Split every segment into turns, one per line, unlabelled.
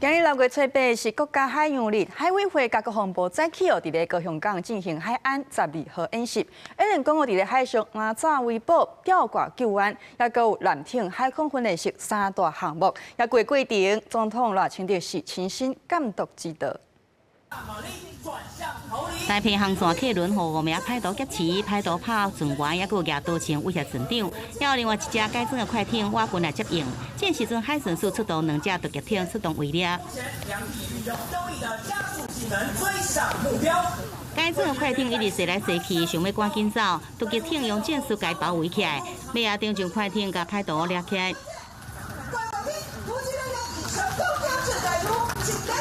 今日6月初八是國家海洋日，海委會佮國防部早起哦，佇咧高雄港進行海安十二號演習，演練講哦，佇咧海上拿炸圍捕、吊掛救援，抑閣有艦艇海空訓練室三大項目。也過過程，總統賴清德是親身監督指導。
台澎航線客輪予五名歹徒劫持，歹徒拍船員，抑閣舉刀槍威脅船長。還有另外一隻改裝的快艇，我軍來接應。這時陣海巡署出動兩隻突擊艇出動圍獵。改裝的快艇一直駛來駛去，想欲趕緊走，突擊艇用戰術共包圍起來，尾仔登上快艇共歹徒掠起來。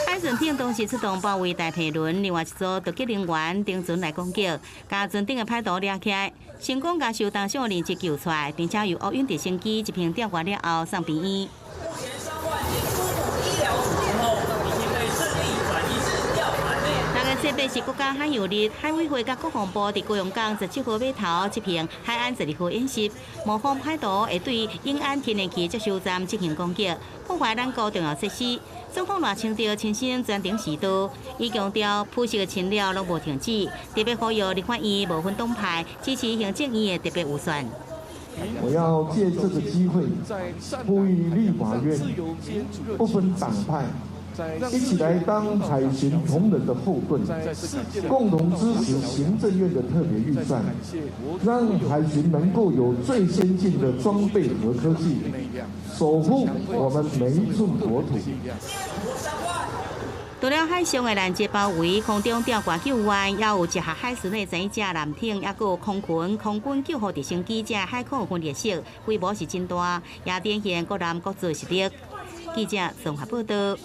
海巡艇同時出動包圍大皮輪，另外一組突擊人員登船來攻擊，共船頂的歹徒掠起來，成功共受重傷的人質救出來，並且由烏雲直升機一邊吊掛了後送病院。6月初八是國家海洋日，海委會佮國防部佇高雄港17號碼頭執行海安十二號演習，模仿歹徒會對永安天然氣接收站進行攻擊，破壞咱國重要設施。總統賴清德親身全程視導，伊強調普世的侵略攏無停止，特別呼籲立法院無分黨派支持行政院的特別預算。
我要借這個機會呼籲立法院不分黨派，一起來當海巡同仁的後盾，共同支持行政院的特別預算，讓海巡能夠有最先進的裝備和科技，守護我們每一寸國土。
除了海上的攔截包圍、空中吊掛救援，也有集合海巡的十一隻艦艇，抑閣有空群、空軍救護直升機，這海空訓練室規模是真大，也展現國艦國造實力。記者綜合報道。